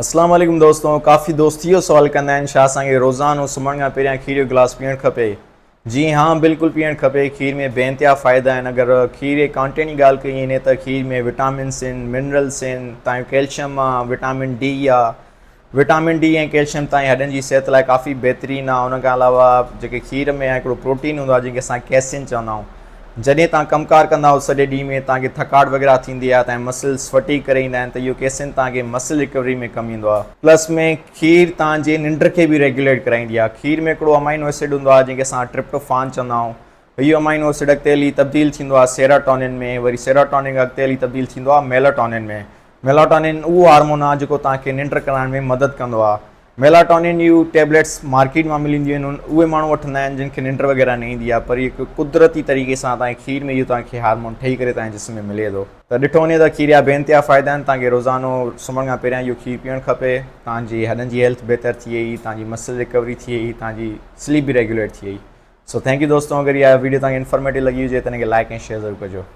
اسلام عليڪم دوستو ڪافي دوست اهو سوال ڪندا آهن شاهه اسان کي روزانو سمهڻ کان پهريان کير جو گلاس پيئڻ کپي جي ها بلڪل پيئڻ کپي کير ۾ بي انتها فائدا آهن اگر کير جي ڪانٽينٽ جي ڳالهه ڪئي وڃي ته کير ۾ وٽامنس آهن منرلس آهن تان ڪيلشم آهي وٽامن ڊي آهي وٽامن ڊي ۽ ڪيلشيم تائين هڏن جي صحت لاء ڪافي بهترين آهي ان کان علاوه جيڪي کير ۾ هڪڙو پروٽين هوندو آهي جنهن کي اسان ڪيسين چوندا آهيون جڏهن توهان ڪم ڪار ڪندا آهيو سڄي ڏينهن ۾ توهان کي ٿڪاٽ وغيره ٿيندي آهي توهان مسلز فٽيگ ڪري ايندا آهن ته اهو ڪيسين توهان کي مسل ريڪوري ۾ ڪم ايندو آهي. پلس ۾ کير توهان جي ننڊ کي به ريگيوليٽ ڪرائيندي آهي. کير ۾ هڪڙو امائنو ايسڊ هوندو آهي جنهن کي اسان ٽرپٽوفان چوندا آهيون. اهو امائنو ايسڊ اڳتي هلي تبديل ٿيندو آهي سيراٽونين ۾ وري سيراٽونين اڳتي هلي تبديل ٿيندو آهي ميلاٽونين ۾. ميلاٽونين اهو هارمون آهي جيڪو توهان کي ننڊ ڪرائڻ ۾ مدد ڪندو آهي. ميلاٽونين جون ٽيبليٽس مارڪيٽ مان ملنديون آهن اهي ماڻهو وٺندا آهن جن کي ننڊ وغيره نه ايندي آهي پر هي قدرتي طريقي سان توهان کي کير ۾ اهو توهان کي هارمون ٺهي ڪري توهان جي جسم ۾ ملي ٿو ته ڏٺو وڃي ته کير جا بي انتها فائدا آهن توهان کي روزانو سمهڻ کان پهريان اهو کير پيئڻ کپي توهان جي هڏن جي هيلٿ بهتر ٿئي توهان جي مسل ريڪوري ٿئي توهان جي سليپ به ريگيوليٽ ٿئي سو thank you دوستو اگر اها ويڊيو توهان کي انفارميٽو لڳي هجي ته ان کي لائڪ ۽ شيئر ضرور ڪجو.